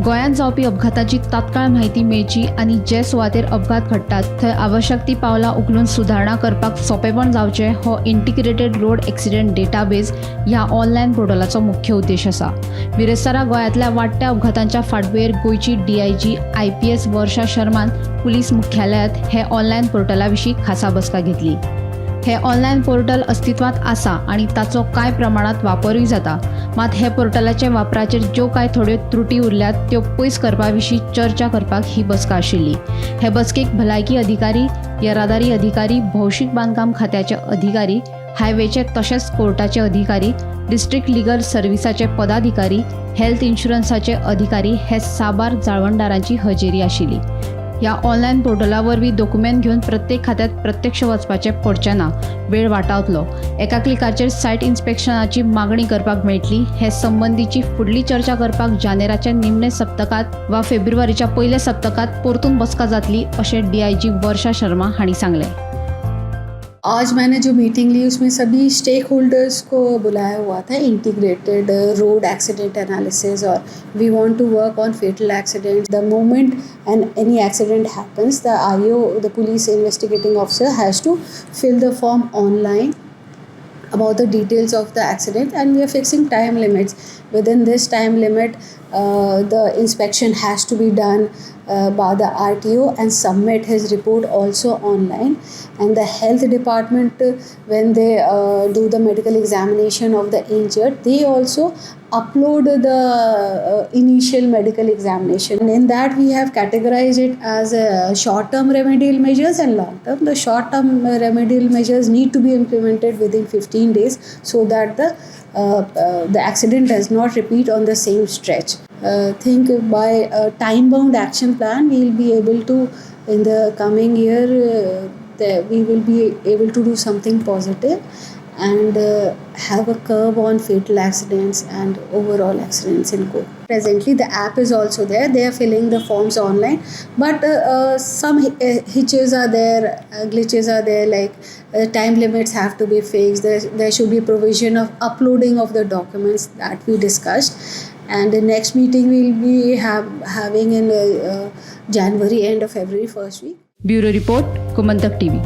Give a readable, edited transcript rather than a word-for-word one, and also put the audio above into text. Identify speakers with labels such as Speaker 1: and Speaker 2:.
Speaker 1: गोंयांत जावपी अपघाताची तात्काळ म्हायती मेळची आनी जे सुवातेर अपघात घडटात थंय आवश्यक ती पावलां उखलून सुदारणा करपाक सोंपेपण जावचें हो इंटिग्रेटेड रोड एक्सिडेंट डेटाबेस ह्या ऑनलायन पोर्टलाचो मुख्य उद्देश आसा. बिरेस्तारा गोंयांतल्या वाडट्या अपघातांच्या फाटभुंयेर गोंयची डीआयजी आयपीएस वर्षा शर्मान पुलीस मुख्यालयांत हे ऑनलायन पोर्टला विशीं खासा बसका घेतली. हे ऑनलायन पोर्टल अस्तित्वांत आसा आनी ताचो कांय प्रमाणांत वापरूय जाता. मात हे पोर्टलाच्या वापराचेर ज्यो कांय थोड्यो त्रुटी उरल्यात, त्यो पयस करपा विशीं चर्चा करपाक ही बसका आशिल्ली. हे बसकेक भलायकी अधिकारी, येरादारी अधिकारी, भौशीक बांदकाम खात्याचे अधिकारी, हायवेचे तशेंच कोर्टाचे अधिकारी, डिस्ट्रिक्ट लिगल सर्विसाचे पदाधिकारी, हेल्थ इन्शुरन्साचे अधिकारी हे साबार जाळवणदारांची हजेरी आशिल्ली. ह्या ऑनलायन पोर्टला वरवीं दोकुमेंत घेवन प्रत्येक खात्यात प्रत्यक्ष वचपाचें पडचें ना, वेळ वाटावतलो. एका क्लिकाचेर सायट इन्स्पेक्शनाची मागणी करपाक मेळटली. हे संबंदीची फुडली चर्चा करपाक जानेराच्या निमणे सप्तकांत वा फेब्रुवारीच्या पयल्या सप्तकांत परतून बसका जातली, अशें डीआयजी वर्षा शर्मा हांणी सांगलें.
Speaker 2: आज मैंने जो मीटिंग ली, उसमें सभी स्टेक होल्डर्स को बुलाया हुआ था. Integrated road accident analysis Aur we want to work on fatal accident. The moment and any accident happens, the IO, the police investigating officer, has to fill the form online about the details of the accident, and we are fixing time limits. Within this time limit, the inspection has to be done by the RTO and submit his report also online. And the health department, when they do the medical examination of the injured, they also upload the initial medical examination. And in that, we have categorized it as short term remedial measures and long term. The short term remedial measures need to be implemented within 15 days so that the accident does not repeat on the same stretch. Think by a time bound action plan, we will be able to, in the coming year, we will be able to do something positive and have a curb on fatal accidents and overall accidents in Goa. Presently, the app is also there. They are filling the forms online, but some hitches are there, glitches are there, like time limits have to be fixed. There should be provision of uploading of the documents that we discussed. And the next meeting we'll be having in January, end of February, first week.
Speaker 1: Bureau report, Gomantak TV.